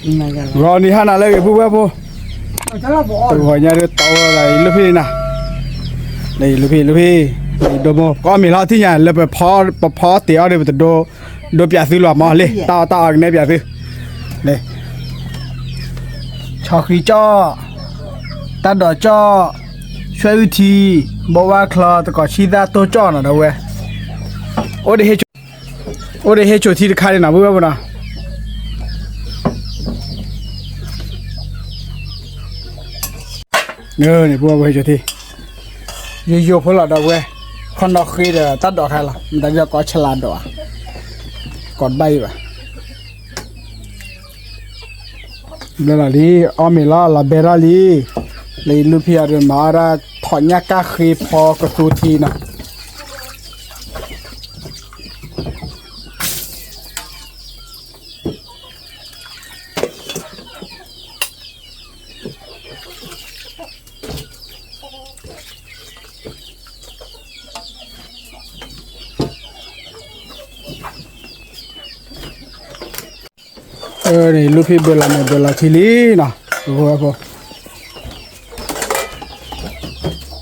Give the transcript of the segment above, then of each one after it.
ဂီၤနံၤဟါနၤလၢအဂ့ၤ ပုၢ်ဝဲၢ်ဖိ, တဂီၤညါဒ်တၢ်အိၣ်လၢယလိၣ်ဖံးနၤ, လၢယလိၣ်ဖံး လိၣ်ဖံး, ဒိၣ်မိၢ် ပအီၣ်မ့ၤလီၤထံၣ်ညါ လၢပဖီတ့ၢ်အီၤဒီး ပတဒိ ဒိပၠးသုလီၤမးလံ, တၢ်အီၣ်တၢ်အီကနဲပၠးသု, လံ ဆီဃံကၠီၣ်, တၢ်ဒိးကၠီၣ်, ဆွဲအုၣ်ထံ, ဘိဝါချီ, တကိးဆံသၣ်တိၢ်ကၠီၣ်နီၤ ဒီပုၢ်ဝဲၢ်, အိၣ်ဒီးဟ့ၣ်ဆိးထံတခါန့ၣ်နီၤ ပုၢ်ဝဲၢ်ဖိနီၤ, န့ၣ် ပုၢ်ဝဲၢ်ဖိဟ့ၣ်ဆိးထံ, ယိယိဖိလီၤ ဒီပုၢ်ဝဲၢ်, ခီနီၣ်ဃ့ဒီးတၢ်ဒိးခါလီၤ မတၤဒ်ဒီးကိးဆလးဒိးဧါ, ကိးတဘၣ်အံၤဘၣ် ဘျီလီၤလံ, အီၣ်မ့ၤလီၤ လီၤဘဲထီၣ်လံ, လၢယလိၣ်ဖံးအီၤဒီးမၤအီၣ်ဒၣ် ထိးညၣ်ကၣ်ဃ့ဖီကသူထံနီၤ, အၢ န့ၣ် လိၣ်ဖံးဘၢလီၤမ့ၤဘၢ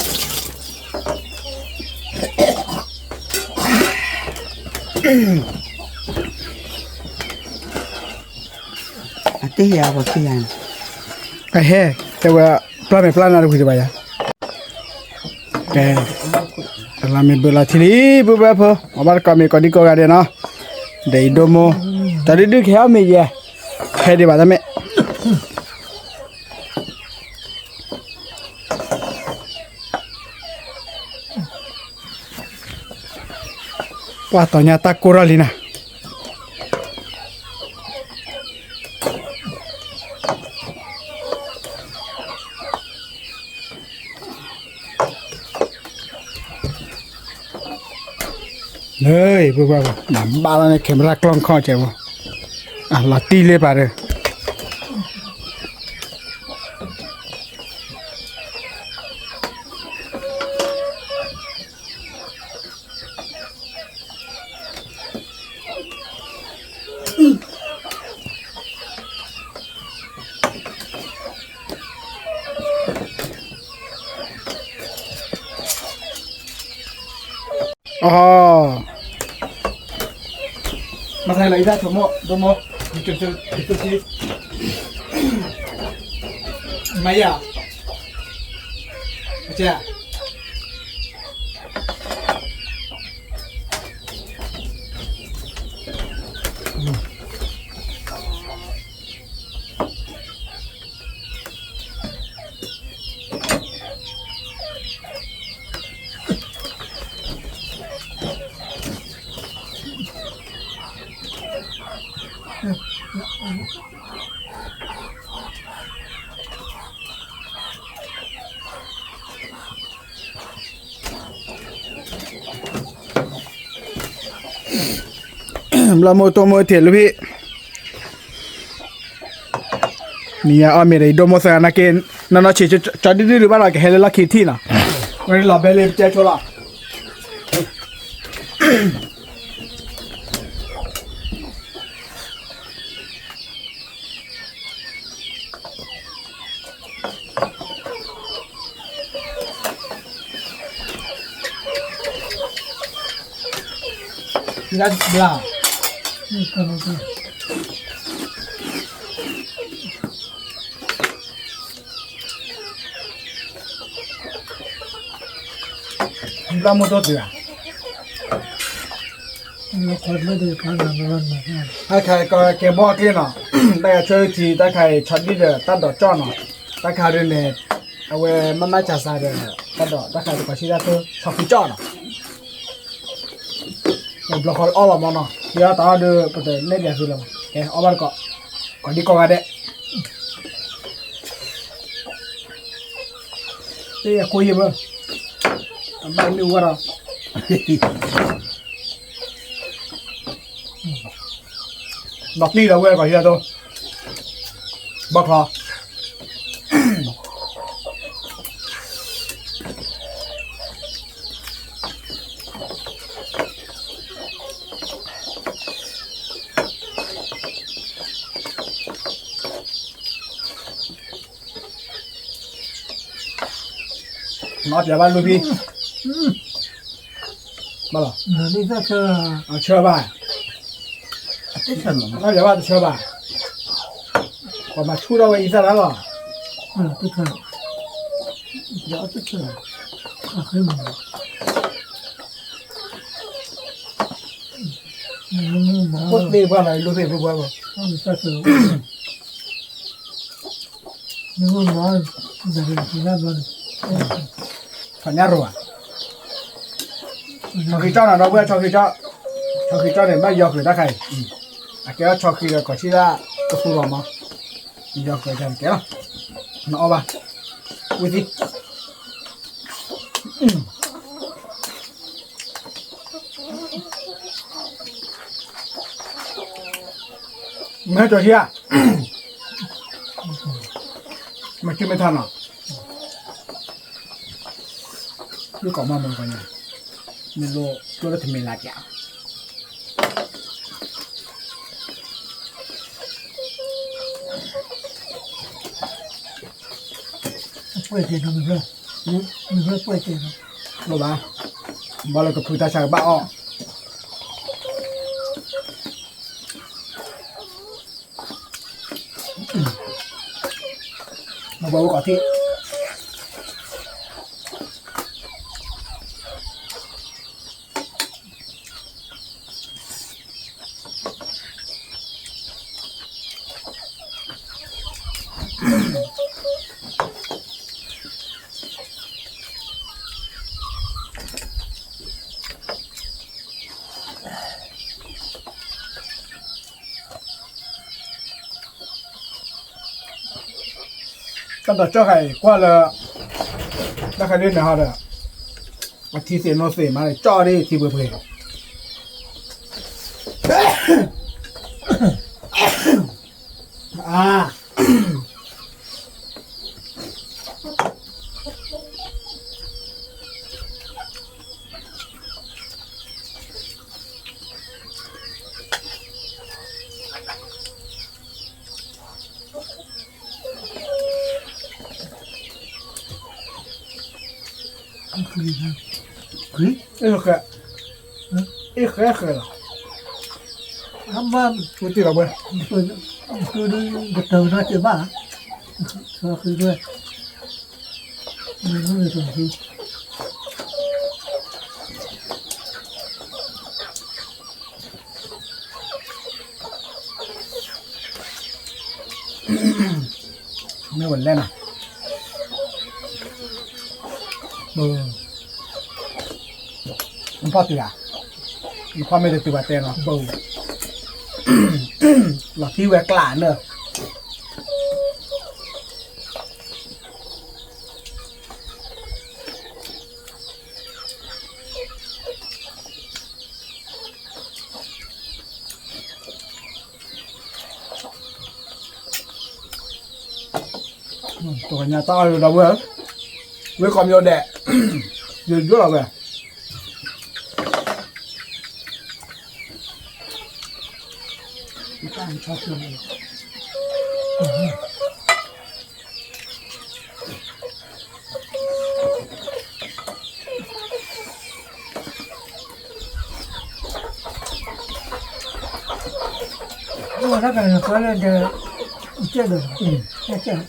လီၤထံလံနီၤ, အဃိ အတ့ၢ်ယၤပှၤခံဂၤန့ၣ်, အဟဲ တဲဝဲ ပျၢ်မ့ၢ်ပျၢ်နၤတဝံၤတဘၣ်ယၤ, ကဲ အလီၤမ့ၤဘၢလီၤထံလံ ပုၢ်ဝဲၢ်ဖိ, အဘၣ်တကိးမ့ၤကိးဒံကိးဂၤဒဲးနီၤ, ဒီးယဒိၣ်မိၢ်, တၢ်ဒုဒုကဟဲအီၣ်မ့ၤယဲ, ဟဲဒံးဘၣ်တၢ်မ့ၢ် ပှၤတီၤညါတၢ်ကိၢ်ထီၣ်လံနၤ, လၢ ပုၢ်ဝဲၢ် ဘၣ်လီၤန့ၣ် camera ကျီၢ်ခီၣ်ကဲးဝဲ, အလီၤတံၢ်လၢပာ်ဒီး အီ မၤသးလၢအံၤဒၣ် ဆိမိၣ် ဒိၣ်မိၢ်, မၤယၤ, အကဲ ဘျီမိၢ်တိၢ်မိၢ်ထံးလၢဖံး, မ့ၢ်ယၤအီၣ်မ့ၤဒီးယဒိၣ်မိၢ်သၢဂၤနာ်က့, နီၢ်နီၢ်ဆံး ကၠီဒုဒုဒုဘၣ်လီၤ ကဟဲလၢလီၢ်ခံထံၣ်နီၤ, ဝဲလီၤဘဲလၢပကဲဆိလီၤ ဘျါ ဘျါမိၢ်တိၢ်တုၤဧါ, တၢ်ခါကဲဘီၣ်ကျ့ၣ်နီၤ, တၢ်ခါဆွဲထံ တၢ်ခါအံၤဆီဒံၣ်ဒီးတၢ်ဒိးကၠီၣ်နီၤ, တၢ်ခါဒ်န့ၣ် အဝဲမၤမၤစၢ်စၢ်ဒီး တၢ်ဒိး တၢ်ခါတကီၢ်ဆံဒၣ်သိ ဆီဖံကၠီၣ်နီၤ, ဘျီဃီအီၣ်လီၤမးနီၤ, ယတၢ်အီၣ်ဒီး ပတနဲၣ်ပၠးသုလီၤ, ကဲအီၣ်ဘၣ်တကိး, ကိးဒံကိးဂၤဒဲး တ့ၢ်အခိၣ်ယံၤဘၢ, အဘၣ်မ့ၢ်ဝဲဒီး, ဘၣ်ပျံၤဒီးဝဲကီးယံၤဒၣ်သိ, ဘၣ်ချီ, နီၢ်ပျဲဘၣ်လူၢ်ဖံ, ဘၣ်လီၤ, ဆၢဘၣ်, နီၢ်ပျဲဘၣ်တဆၢဘၣ်, ပှၤမၤဆူၣ်ထီၣ်ဝဲအံသၣ်လၢလီၤ, အိၣ်သ့ၣ်ပှၢ်လီၤ လူၢ်သ့ၣ်ဖိပှၢ်လီၤ. ထီၣ်ညၣ်ရိၤဘၣ်, ဆီဃံကၠီနီၤ ဒီပုၢ်ဝဲၢ်, ဆီဃံကၠီန့ၣ် ဘၣ်ယီၤဃုာ်တၢ်ခါအံၤ, အကဲထီၣ်ဆီဃံဒီးကီၢ်ဆံၣ်ဒၣ်ကသူလီၤမး, ယီၤဃုာ်တၢ်တကဲလီၤ, နအီၣ်ဘၣ်, ဝံသံ မ့ၢ်ဟဲကၠီၤဟံၣ်ဧါ, မ့ၢ်ကၠီၤမ့ၢ်ထါနီၤ, ယကီၢ်မးမ့ၢ်ကီၢ်ညါ, မ့ၢ်လိၣ်ကျိလၢတမ့ၢ်လၢကၠီၤ ပှဲၤကဲနီၤ, မ့ၢ်ဘၣ်, မ့ၢ်ဘၣ်ပှဲၤကဲနီၤ, လိၣ်ဘၣ်, ဘၣ်လၢကဖုတၢ်ဆါကဘၣ်အီၣ်, မ့ၢ်ဘၣ်အိၣ်ကီၢ်ထံး တၢ်ဒီးကၠီၣ်ဃဲၤကွၢ်လၢ တၢ်ဃဲၤဒ်န့ၣ်ဟီဒီး အထံသ့ၣ်နိသ့ၣ်မးန့ၣ် ကၠီၣ်ဒ်ထံပှဲၤပှဲၤ အါ အ့ၣ်ဃဲ အ့ၣ်ဃဲဃဲလီၤ အမၤဝဲတ့ၢ်လီၤဝဲ ကတၢၢ်နီတ့ၢ်ဘၣ် မ့ၢ်ဝဲလဲၣ်နီၤ နဖီၣ်တုၤဧါ နဖီၣ်မ့ၢ်တတုၤဘၣ်တဲနီၤ လီၤထံဝဲကျးနၢ တဂၤညါတၢ်အီၣ်ဒီးဝဲ ဝဲကီၢ်မၠိဒဲး ယယိလီၤဝဲ တၢ်ကန့ၣ် ကလၢဒီး ကဲဒီး ကဲ ဟံး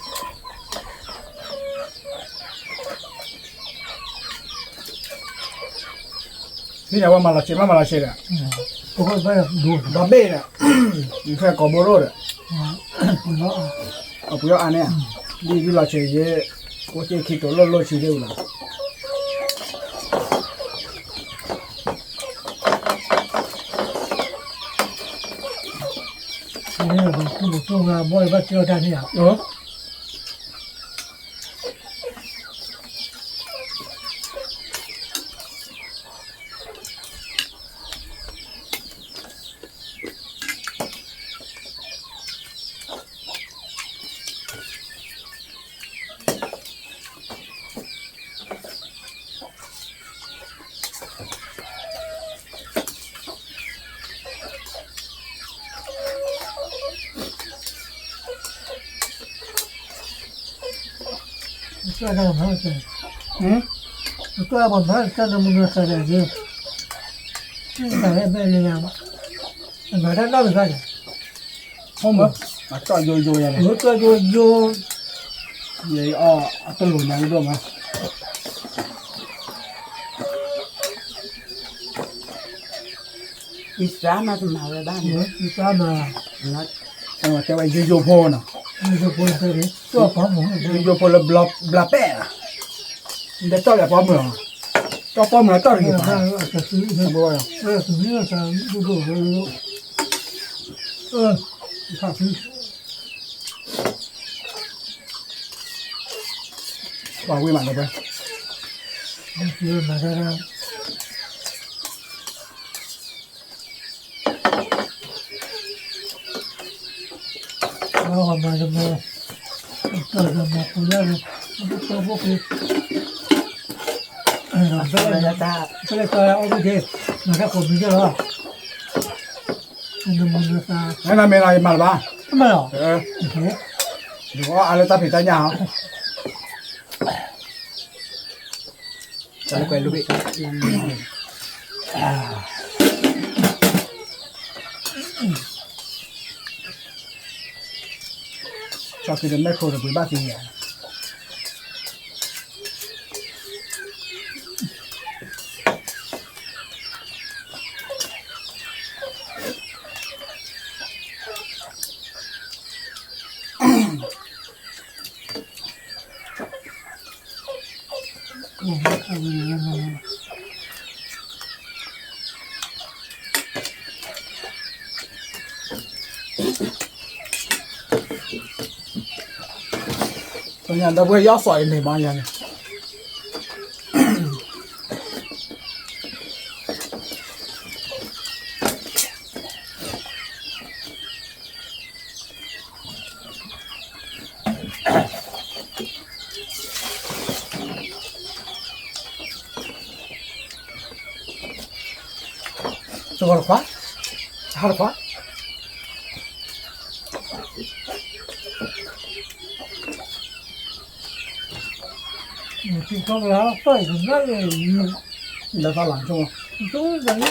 န့ၣ်ဝဲမၤလီၤဆံး မ့ၢ်မၤလီၤဆံးဒီး ဒီဘ့ၣ်ဒီး ယဖဲကိးဘိရိၣ်ဒီး အပှ့ၤအီၣ်အါန့ၣ် ဒ်ဒ်လီၤဆံးယဲ အိၣ်စ့ၢ်ခံတိၤလိၣ်လိၣ်ဆံးသ့ၣ်ဝံၤလီၤ ဘၣ်ကၠီတၢ်န့ၣ်ဧါ မၤတၢ်မၤတၢ်န့ၣ် မၤတၢ်နီတဂၤန့ၣ် ဖီမုၢ် အတီၢ်ယိယိယၤန့ၣ် တီၢ်ယိယိ ယအီၣ်အတလိာ်ညါဒိၣ်မး ယသးမၤတမၤဝဲဘၣ်န့ၣ် ယသးမၤ တဲဝဲယိယိဖိနီၤ ယိယိဖိ ယိယိဖိလၢဘျီပဲၣ်လီၤ ဒီးတီၢ်လၢဖီမုၢ်လီၤ တီၢ်ဖီမုၢ်လီၤတီၢ်တဂ့ၤဘၣ် ပှၤဝံၣ်မးလၢၤ မၤတမၤ တၢ်တမၤပူၤလၢ်န့ၣ် ပကတီၢ်ဖိက့ၤ ဖဲလဲၣ်တၢ်အီၣ်ဘၣ်က့ၤ မၤတၢ်ကိးမံၤက့ၤလီၤ နမၤနသး နမ့ၢ်လီၤယမၤလၢၤဘၣ် မၤလီၤ ယကအီၣ်အါလၢတၢ်ဖံးတၢ်ညၣ်ဟီ တၢ်လၢကွဲးလူဘ့ၣ် ဆီၣ်က့ၤဒီးမဲၢ်ခိၣ်ဒီးပှ့ၤဘၣ်သ့ၣ်ညါ ဒီပုၢ်ဝဲၢ်ယီၢ်စီၤအံၤန့ၣ်မးယၤန့ၣ် တဂီၤတခွါ, တဟါတခွါ, သီလါဆိ, တၢ်ဖဲအံၤ အအိၣ်ဘၣ်လူၤဖဲဧၢ, ဝံၣ်တပှၤ, ယသ့ၣ်ညါယတဲအီၣ်ဒၣ်ဝံၣ်တနံၤညါ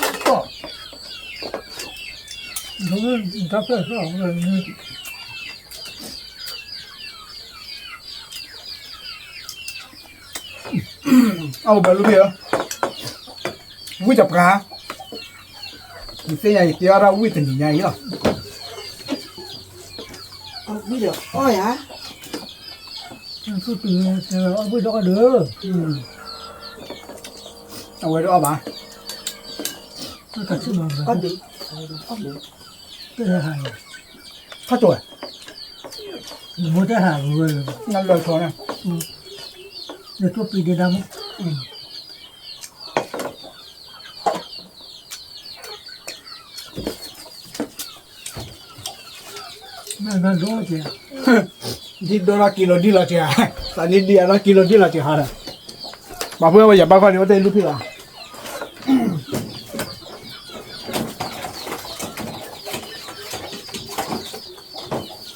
အံၤလီၤ, ဝံၣ်ဒီးအီၣ်ယၤ, အဝဲတအီၣ်ဘၣ်, ထီၣ်ကၠိဝဲ, နမိၢ်တဟးဂီၤဝဲလၢ, နလၢထီန့ၣ်, နထိၣ်ပံၤဒ့ဒၣ်မး, မ့ၢ်ဒိၣ်ကဲ, ဒ်ဒိၣ်ထီၣ်ကံလိၤဒံၣ်လီၤကဲ, သးဒ်ဒံၣ်အလီၢ်ကံလိၤဒံၣ်လီၤကဲဟါဒီး, ပှၤဖိဝဲယၤဘၣ်ခီန့ၣ် အိၣ်တ့ၢ်လူၤဖံးလီၤ.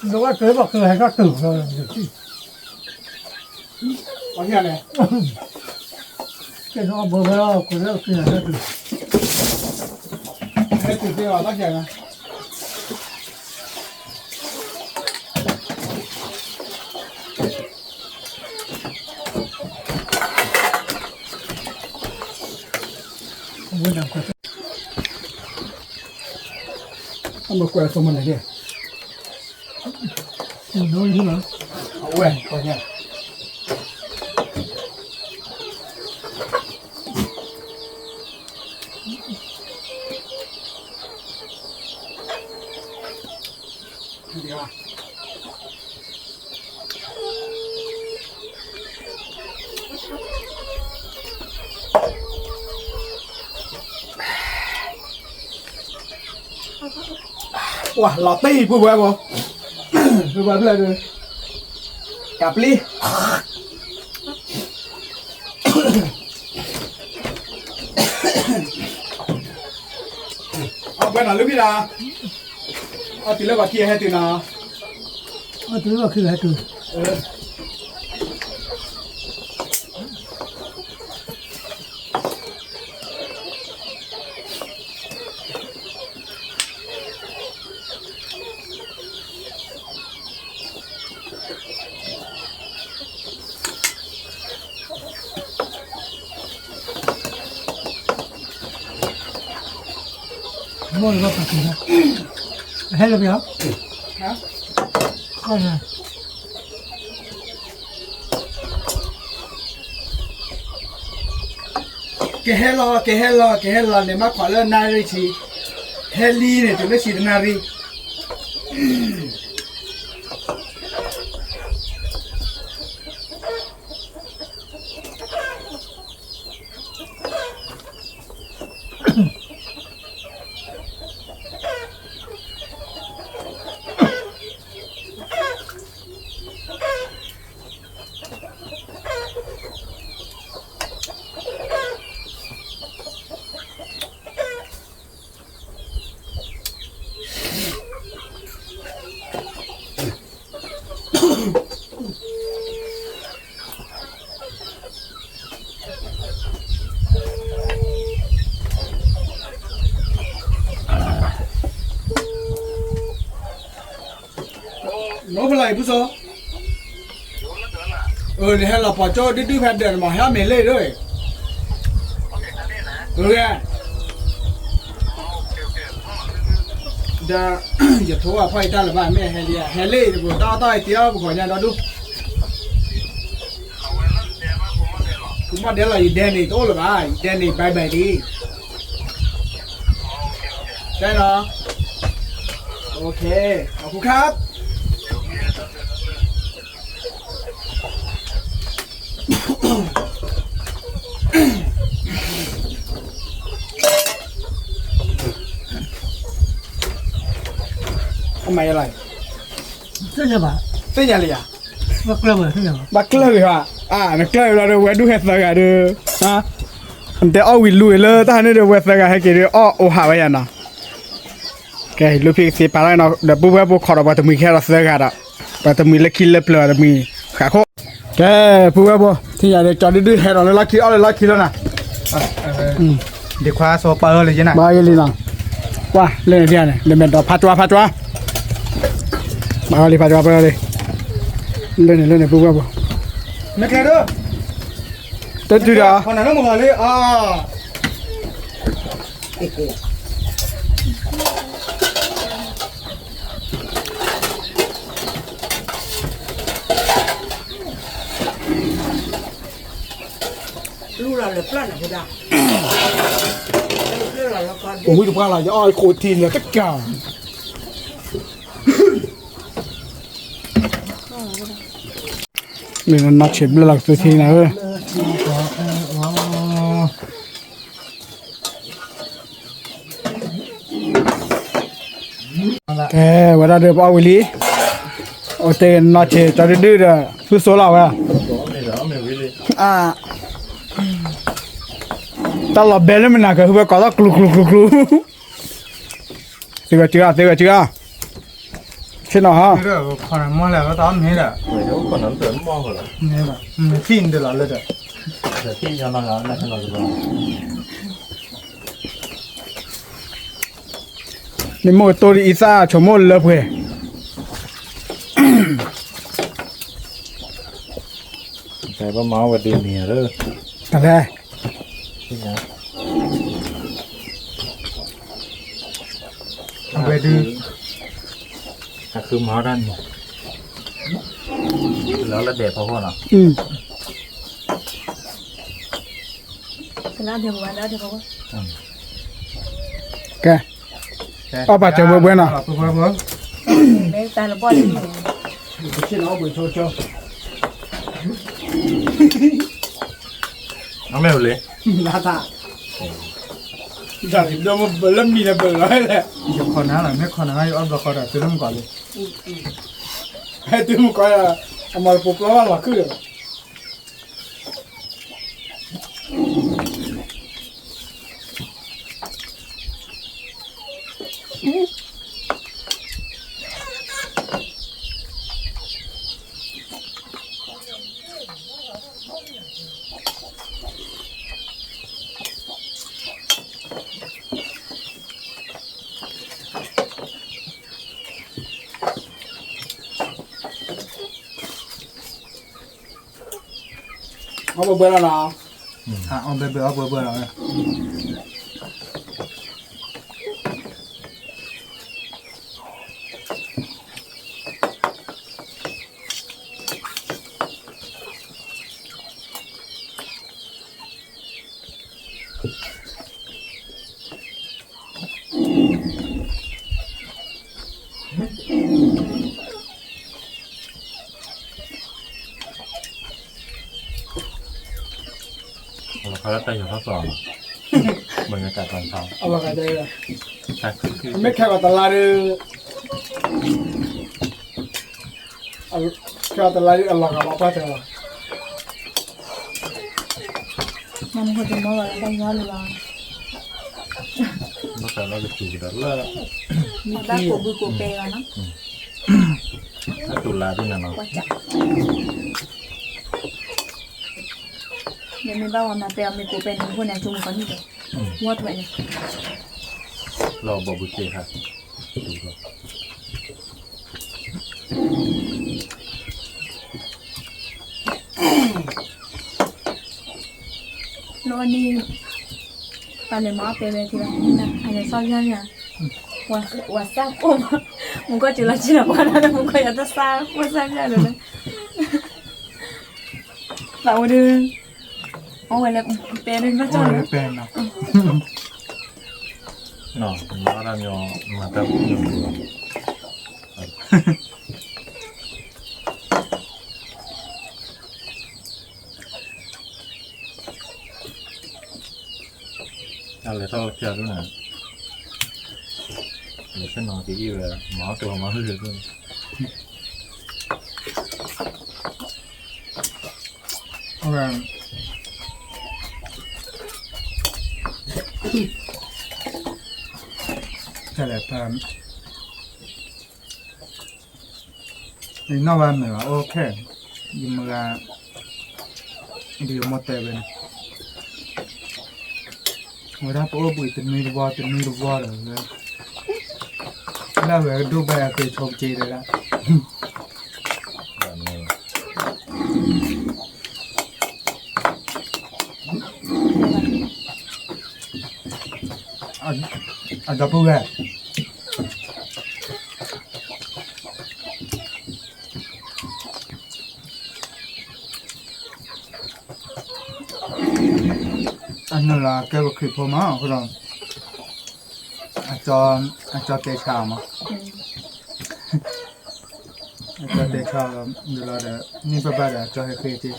နဝဲက့ၤဘၣ်က့ၤဟဲထီၣ်တုၤလီၤ, အန့ၣ်, ကဲနီၢ်ဘၢဘၢလီၤ ကလၢက့ၤဟဲထီၣ်တုၤ, ဟဲတုၤသ့အီၤဘၣ်ကဲနီၤ. အမ့ၢ်ကွဲးအသိးမနုၤလဲၣ်, အဝဲ, ပှၤလီၤတံၢ် ပုၢ်ဝဲၢ်ဖိ, ပုၢ်ဝဲၢ်ဖျၢၣ်ဒုး, တၢ်ပျံၤ, အီၣ်ဘှဲနီၤ လုၢ်ဖံလၤ, အီၣ်တုၤလၢပှၤခံဂၤဟဲတုၤနီၤ, အီၣ်တုၤလၢပှၤခံဂၤဟဲတုၤ, အၢ, ဘီၣ်လၢဘၣ်ပာ်က့ၤလီၤ, ဟဲလၢပယီၤ, ကဟဲလီၤ ကဟဲလီၤ ကဟဲလီၤန့ၣ် မ့ၢ်ခွးလၢနၣ်ရံၣ်ဆံ, ဟဲလံန့ၣ် တုၤလၢဆံတနၣ်ရံၣ်. နိဖဲလီၤအံၤဖုစိ, နဟဲလီၤပှၤကၠိဒုဒုဖဲဒၢးန့ၣ်မး ဟဲမ့ၢ်လ့ၣ်ဒၣ်, ဒီး ယထိးဘၣ်ဖီၣ်အံၤတၢ်လၢၤဘၣ် မ့ၢ်ဟဲလံ ဟဲလ့ၣ်တပူၤ တၢ်အီၣ်တၢ်အီအံၤတ့အီၣ်ပခီၣ်ညါဒီဒူၣ်, ပမ့ၢ်ဒဲလီၤ ယဒဲန့ၣ်တအိၣ်လၢၤဘၣ် ယဒဲန့ၣ် bye bye လံ. ใช่เนาะ โอเค ขอบคุณครับ ทำไมอะไร သ့ၣ်ညါလံယၤ ဘၣ်ကျၢၢ်ဝဲ ဘၣ်ကျၢၢ်ဝဲဘၣ် အါ နကျၢၢ်ဝဲလီၤဒီး ဝဲဒူၣ်ဟဲသၢဂၤဒီး နတဲအီၣ်ဝံၤလူၤဝံၤလၢတၢ်ဟဲန့ၣ်ဒီး ဝဲသၢဂၤဟဲက့ၤဒီး အီၣ်အိၣ်ဟးဝဲယၤနီၤ ကဲ လူဖံကသ့ပာ်လီၤနီၤ ဒီးပုၢ်ဝဲၢ်ဖိခိးဒီးပှၤတမှံၤခဲဒီးသၢဂၤဒီး ပှၤတမှံၤလၢခံလၢပျၢၤတမှံၤ ဃးခိၣ် ကဲ ပုၢ်ဝဲၢ်ဖိ ထံၣ်ယၤဒီး ကၠီဒုဒုဟဲဒီးလၢလီၢ်ခံအီၣ်လၢလီၢ်ခံလီၤနၤ ဒ်ခွါစီၤပၤအၢလၢယဲနၤ ဘၣ်ယဲလံနီၤ ကွၢ် လၢန့ၣ်ဒ်န့ၣ် လၢမဲာ်ဒီးဖးကွၢ်ဖးကွၢ် ဘၣ်လံဖးကွၢ်ဖးကွၢ်လံ လၢန့ၣ်လၢန့ၣ် ပုၢ်ဝဲၢ်ဖိ မ့ၢ်ကျဲဒိ တတုၤဒီး ခီနၤလၢမုၢ်ဂီၤလံ အါ လူလီၤလၢပျၢ်နၤဖိဒၣ် ဝံတပှၢ်လီၤ ယအီၣ်ခိၣ်ထံလၢတကၢ် မ့ၢ်နီၢ်ဆံးဘျၢလီၤကသုထံနၤဧၢ ကဲ ဝဲဒၣ်ဒီးပအီၣ်ဝံၤလံ အိၣ်တ့ၢ်နီၢ်ဆံး ကၠီဒုဒုဒီး ဖုစိလီၤဝဲ တၢ်လီၤဘဲလၢမနၤကဟုဝဲကိးထီၣ်ကျူကျူကျူကျူ သ့ဝဲစုအါ သ့ဝဲစုအါ ဆ့ၣ်နီၤဟီ မ့ၢ်ဒီး နမိၢ်ကတိၤဒ်အံသၣ်ဆိကမိၣ်လၢပှဲၤ ပမၤဝဲဒ်န့ၣ်လၢ တလဲ အဝဲဒု အဃုမၤတၢ်န့ၣ် လၢလၢဒဲးဖီခိၣ်နီၤ ကဲ အီၣ်ပာ်စၢၤဘှဲဘှဲနီၤ အမ့ၢ်ဝဲလဲၣ် လၢတၢ် ဒ်လၢမ့ၢ်ဘၢလၢမံၤလၢဘၢလီၤလဲၣ် ယခီနၤလီၤ မ့ၢ်ခီနၤ ယအီၣ်ဘျီဃီဒီး တုၤလၢမုၢ်ကီၤလံ ဟဲတုၤမုၢ်ကီၤ အမၤတပူၤပျီဘၣ်လီၤခုၣ်ဒီး အီၣ်ဘှဲဘှဲလီၤနီၤ အီၣ်ဘှဲဘှဲ အီၣ်ဘှဲဘှဲလီၤ အီၣ်ဘှဲဘှဲလီၤ တၢ်ယီၤထီၣ်သီ, ဘၣ်ညါကးတၢ်ထီ, အလီၤဂာ်ဒ်, မ့ၢ်ခဲဂီၤတလါဒီး, ခဲဂီၤတလါဒီးအလီၤဂာ်လီၤပှၢ်တၢ်လီၤ, နမ့ၢ်တမီၢ်ဘၣ်လၢတၢ်ယီၤလီၤ, ဘၣ်တၢ်လီၤကတုၤကဒီးလၢ, မ့ၢ်ဘၣ်ကိးဘုကိးပဲလီၤနီၤ, တၢ်တူၢ်လါဒ်န့ၣ်လီၤ. နမ့ၢ်ဘၣ်ဝဲမၤပဲအီၤမ့ၢ်ကိးပဲန့ၣ် အဃိန့ၣ် အကၠိမုၢ်ကီၤနံၣ်ဒီး, ဝီတဝဲန့ၣ်, လီၤဘီၣ်ဘုက့ၤဟး, လီၤန့ၣ်, ပှၤလဲၤမၤအီၣ်ပဲဝဲက့ၤလီၤ, အလဲၤစီညါန့ၣ်, ဝၤစၢ်ကိၢ်, မူကီၢ်စူၤလီၤစ့ၢ်လီၤပှၤလီၤ မူကီၢ်ယၤတၢ်စၢ်ကိၢ်စၢ်ညါလီၤလၢ, သးဝဲဒၣ်, အဝဲလဲၤပဲဒၣ်မ့ၢ်ကၠီလီၤ, မၤတၢ်မၤတၢ်မၤတၢ် တၢ်လဲၤထီၣ်လၢဖၠၣ်ဒိၣ်န့ၣ်, လဲၤဆ့ၣ်နီၤက့ၤအံၤဝဲ, မၤအီၣ်ကျိၤမၤဟုၣ်ဒိၣ်န့ၣ်, အဝဲ, တၢ်လဲၤဖဲ ယနီၢ်ဘၣ်မုာ်ဘၣ် အိၣ်ခဲ, ယမုၢ်ဂၤ, ဒ်ယမိၢ်တဲဝဲန့ၣ်, ဝဲဒၣ်ပအိၣ်ဘှံးတနွံတဝီ တနွံတဝီဒီး, လၢအဝဲကဒိၣ်ဘၣ်အသုးဆိက့တဲဒၣ် အဒီပုၢ်ဝဲၢ်, အနုာ်လီၤကဲပခရံာ်ဖိမး အဃိဒီး, အကၠီတဲဆါအီၤမး, အကၠီတဲဆါအီၤဒ်လီၤဒီး န့ၢ်ဘၣ်ဘၣ်ဒီးအကၠီဟဲဃ့က့ၤ,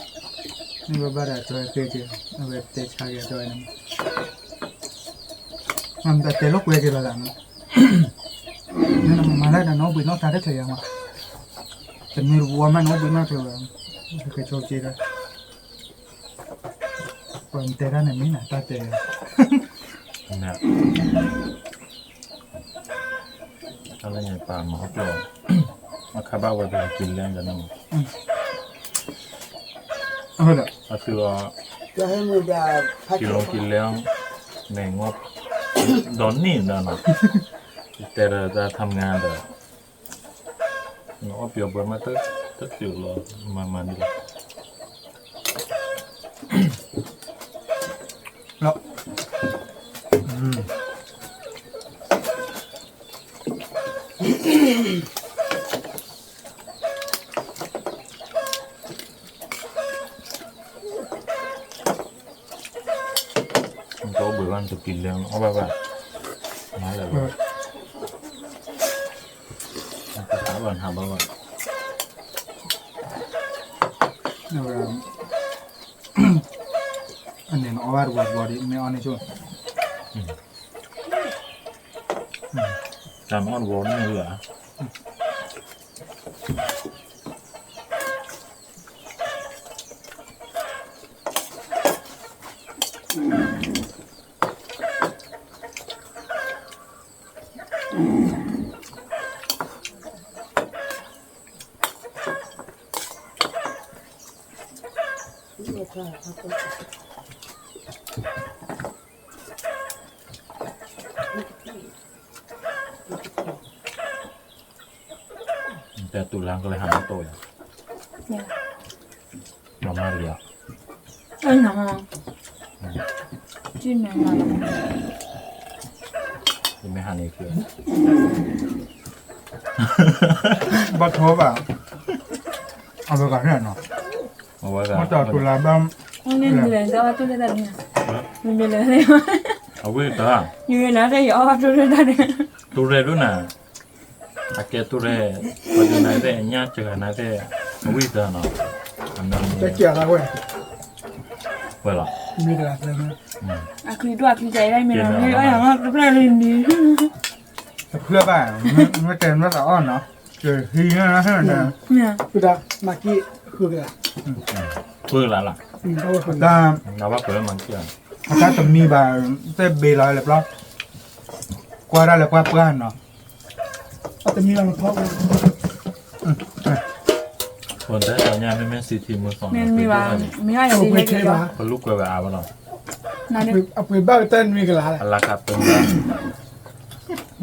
န့ၢ်ဘၣ်ဘၣ်ဒီးအကၠီဟဲဃ့က့ၤ, အဝဲတဲဆါက့ၤအကၠီန့ၣ်, မ့ၢ်တဲလိာ်ကွဲက့ၤလီၤသးန့ၣ်, မ့ၢ်နမၤလၢဒီးနအိၣ်ဘှံးနီၢ်သးတချုးယၤမး, တနွံတဝီမးနအိၣ်ဘှံးနီၢ်ချုးဝဲ, ဟဲဃ့ဆိက့ၤဒီး ပှၤတဲတၢ်န့ၣ်မ့ၢ်နတၢ်တဲလီၤ, တၢ်လၢညါပှၤမၤအီၣ်ကျိၤ, အခါဘၣ်ဝဲပက့ၤလဲၤဒီးန့ၣ်မး, အသုးအီၤ, က့ၤလီၤက့ၤလဲၤ, မ့ၢ်, ဒီးန့ၣ်ဒီးနီၤ, တဲဒီးတၢ်ထါမငါဒီး နအီၣ်ပျီၤပှဲၤမးတတုၤလီၤ မၤမၤဒ်လီၤ, လီၤ, နတအိၣ်ဘှံးဘၣ်နတက့ၤလဲၤအီၣ်ဘၣ်ဘၣ်, နလဲၤဘၣ်, နတဟးဘၣ်နဟးဘၣ်ဘၣ်, အန့ၣ်နအီၣ်ဘၣ်တဝီတဝီဒီး မ့ၢ်အီၣ်န့ၣ်ဆိ, တၢ်နအီၣ်တဝီန့ၣ်လၢ တဲတူၢ်လၢကလဲၤဟးမၤတိၢ်ယၤ, မၤမၤတဂ့ၤ, ယမ့ၢ်ဟးန့ၣ်, ဘၣ်ထီဘၣ်, အဝဲဂၤန့ၣ်နီၤ, မ့ၢ်တတူၢ်လၢဘၣ်, အဝဲတၢ်, တူၢ်ရဲၣ်ဒိၣ်နၤ, အကဲတူၢ်ရဲၣ်, ပှၤဒုးနၤသ့ၣ် အညၣ်စှၤနၤသ့ၣ်, အဝံၣ်တၢ်နီၤ, ဝဲလီၤ မ့ၢ်တဂၤသၢမ့ၢ်, အချံဒိၣ်အချံကဲအံၤမ့ၢ်နီၤ, မ့ၢ်အီၣ်ယၤမ့ၢ်တဖျၢၣ်လံန့ၣ်, တဖျၢၣ်ဘၣ်, မ့ၢ်တဲမ့ၢ်သးအီၣ်နီၤ, ဟံၣ်, မ့ၢ်, မ့ၢ်ကဒါ, မၤကံၣ်, ဃုကလး, ဃုကလးလီၤ, တၢ်, အတၢ်တမံဘၣ်, သ့ၣ်ဘ့လီၤလၢပျီ, ကွၢ်ဒၣ်လၢပှၢ်ပှၢ်နီၤ, အတမံဘၣ်မထီၣ် ပတဲတညါမ့မ့ၢ်စံးထံမုၢ်သီ, မ့ၢ်မံဘၣ်, မ့ၢ်အါယၤဒ်လဲၣ်, ပလူကွဲးဝဲအါဘၣ်နီၤ, အပှ့ၤဘၣ်ကတၢၢ်နွံကလး, အလါခးပၢ,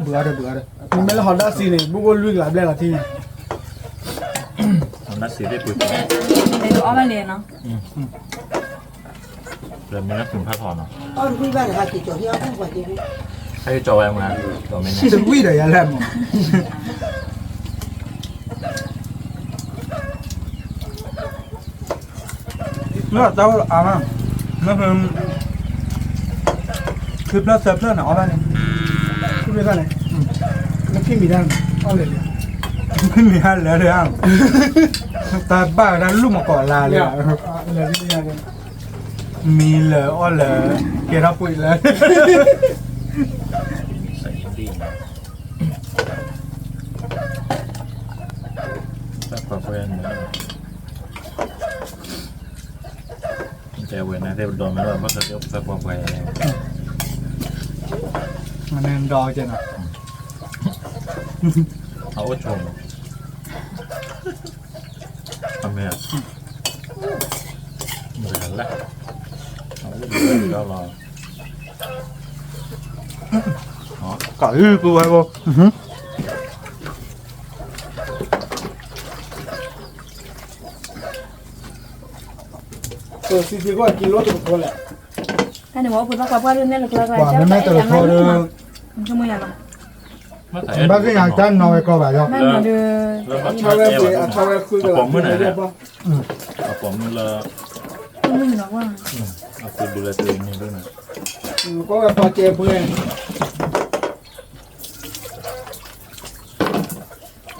ဘုးအါဒီးဘုးအါဒီး, မ့မ့ၢ်လၢဟီၣ်ဒါစံးန့ၣ် ဘူၣ်ဘိၣ်လွံၢ်ကလးဘျဲၣ်လီၤထံန့ၣ်, ဟီၣ်ဒါစံးသ့ၣ်ပှ့ၤ, အီၣ်ဘၣ်လဲၣ်နီၤ. လၢမ့ၢ်လၢသုးဖးထီနီၤ, ဟဲက့ၤကၠီဝဲမး, တဝံၤဒီးယၤလဲၣ်မး, လၢတၢ်အိၣ်အါမး, မ့ၢ်, ခံဖျၢၣ်သၢဖျၢၣ်န့ၣ် အီၣ်ဘၣ်န့ၣ်, ခံဖျၢၣ်န့ၣ်, လၢခံမံၤဒၣ်န့ၣ် အီၣ်လဲၤလံ, ခံမံၤဟဲလၢာ်လံ, တၢ်ဘၣ်ဝဲဒၣ်လူၢ်မကီးလါလံ မံလၢအီၣ်လၢ ကဲထီၣ်ပှ့ၤလၢ တၢ်ပှဲၤပှဲၤန့ၣ်, တဲဝဲန့ၣ်သ့ၣ်ပဒိးမ့ၢ်လၢဘၣ်ဃးသ့ၣ်ပှဲၤပှဲၤ, မ့ၢ်ဒီးကဲနီၤ, အအိၣ်ဆိးမး, အမ့ၢ် လဲၣ်, အအိၣ်ဒီးလီၤ, ကးအုၣ်ပဝဲဘိ, တၢ်န့ၣ်ဝဲအိၣ်ပှဲၤဘၣ်ပှၤပှၢ်လၢနဲၣ်တကျါကျါ, မ့မ့ၢ်တရဖိဒီး, ဘၣ်သ့ၣ်ညါတၢ်နီၢ်ဝဲကီးဘၣ်ယီ, အပိာ်မုၣ်န့ၣ်, အပိာ်မုၣ်လၢ, အပိာ်မုၣ်လၢတန့ၣ်, ကွၢ်ဝဲပှၤကဲပှဲၤ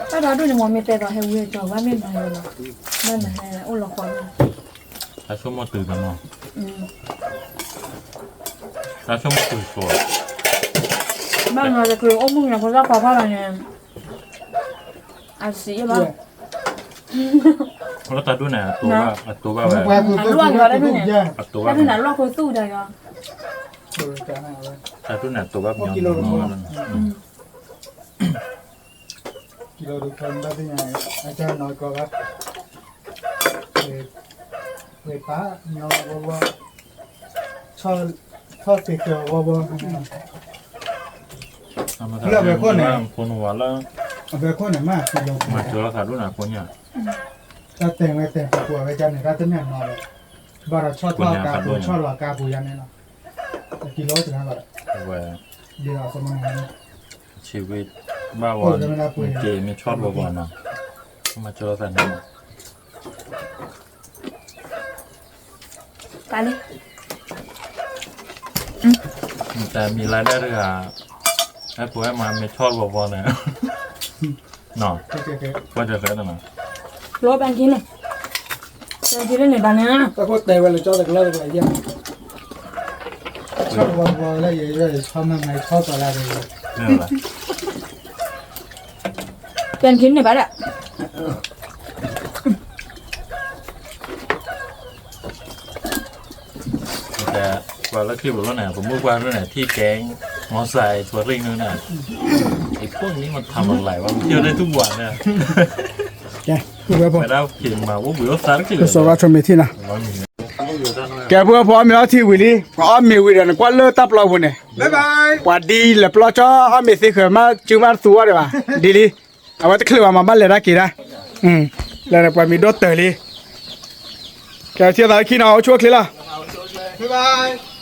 တၢ်ဒိၣ်န့ၣ်မ့ၢ်မ့ၢ်တဲဒီးဟဲဝံၤကီးဘၣ်မ့ၢ်မၤယိာ်လီၤ, ဘၣ်နဟဲအိၣ်လီၤဃီန့ၣ်, တၢ်ဆိကမိၣ်တုၤတနီၤ, တၢ်ဆိကမိၣ်တုၤဆိ, ဘၣ်နတချုးအိၣ်မုၢ်နၤဖိသၣ်ခွါဖၣ်လီၤန့ၣ်, အစံးယဘၣ်, လၢတၢ်ဒိၣ်န့ၣ်, အတိဘၣ်ဝဲ, အတိဘၣ်ဝဲ, တၢ်ဒိၣ်န့ၣ်အလီၢ်ခိသူၣ်တၢ်ယီ, တၢ်ဒိၣ်န့ၣ်အတိဘၣ်ပညီ, ကံလီၤဒုးခီဘၣ်သ့ၣ်ညါ, အတၢ်နီၢ်ကီၢ်ဘၣ်, ဝဲပာ်ညီဝီဝီ, ဆီၣ်သ့ၣ်ကီၤဝီဝီ, လၢအဝဲခိၣ်န့ၣ်, အဝဲခိၣ်န့ၣ်မး, မၤစၢၤလီၤသးဒိၣ်န့ၣ်အဖိညၣ်, တၢ်တဲဝဲတဲပူၤပူၤအဝဲကန့ၣ် တၢ်တမ့ၢ်အနီၢ်ဘၣ်, ဘၣ်ဒီးဆီၣ်ထီၣ်ကါပူၤ ဆီၣ်လီၤကါပူၤယါန့ၣ်လီၤ, အကံလီၤတဂၤဘၣ်ဒီး, ဝဲ, ဒ်သိးအမိၢ်န့ၣ်, ဆံးဝံၤ, ဘၣ်ဝဲ, မ့ၢ်က့ၤမ့ၢ်ဆီၣ်တဘီဘီနီၤ, မၤစၢၤလီၤသးန့ၣ် တၢ်လံ, တၢ်မံၤလၢဒၣ်တဂၤ, ဟဲပှဲၤမၤမ့ၢ်ဆီၣ်တဘီဘီန့ၣ်, နီၤ, ကွၢ်စၢၤဃဲတနီၤ, လီၤပၢ်က့ၤန့ၣ်, ပၢ်က့ၤလၢန့ၣ်တၢ်န့ၣ်, တၢ်ခိၣ်တဲဝဲလၢကၠီတကလီၢ်တကလီၢ်ယဲၢ်, ဆီၣ်တဘီဘီလၢယဲၢ်ယဲၢ်ဆီၣ်မၤမၤဆီၣ်ပှၤလၢတဂ့ၤ, ပၢ်က့ၤန့ၣ်ဘၣ်ဒၣ် ပှၤလၢခရံာ်ဖိလီၤန့ၣ် ပမုၢ်ပှၢ်လီၤန့ၣ် ထံၣ်ကဲ မီၤစၢ်အံၤ ထိၣ်ရ့ၣ်န့ၣ်, အံၤဖိန့ၣ်မ့ၢ်ထးမလၢ်ဘၣ် မ့ၢ်ထံၣ်ဝဲဒၣ်ထူၣ်ပှၤန့ၣ်, ဝဲဒၣ်ဖံးမၤအိၣ်ဘှံးအိၣ်သါတက့ၢ်လီၤ, ကဲ ဖိဖိအီၣ်မ့ၤအီထံဝံၤလံ, ပှၤအီၣ်မ့ၤဝံၤဒီး နကွၢ်လၢတၢ်ပျီပူၤန့ၣ်, ပှၤဒ်လဲၤပျီကၠီအီၣ်မ့ၤသ့ဃၢၤ မ့ၢ်ကၠူမ့ၢ်သူအီၣ်ဒံးဘၣ်, ဒ်လံ, အဝဲတချုးဘၣ်မၤဘၣ်လဲၤတၢ်က့ၤတၢ်, လၢပှၤမံၤဒိၣ်တၢၢ်လံ, ကဲထံၣ်သးလၢခံနီၤ အိၣ်ဆူၣ်အိၣ်ချ့လီၤ, ဘၣ်ဘၣ်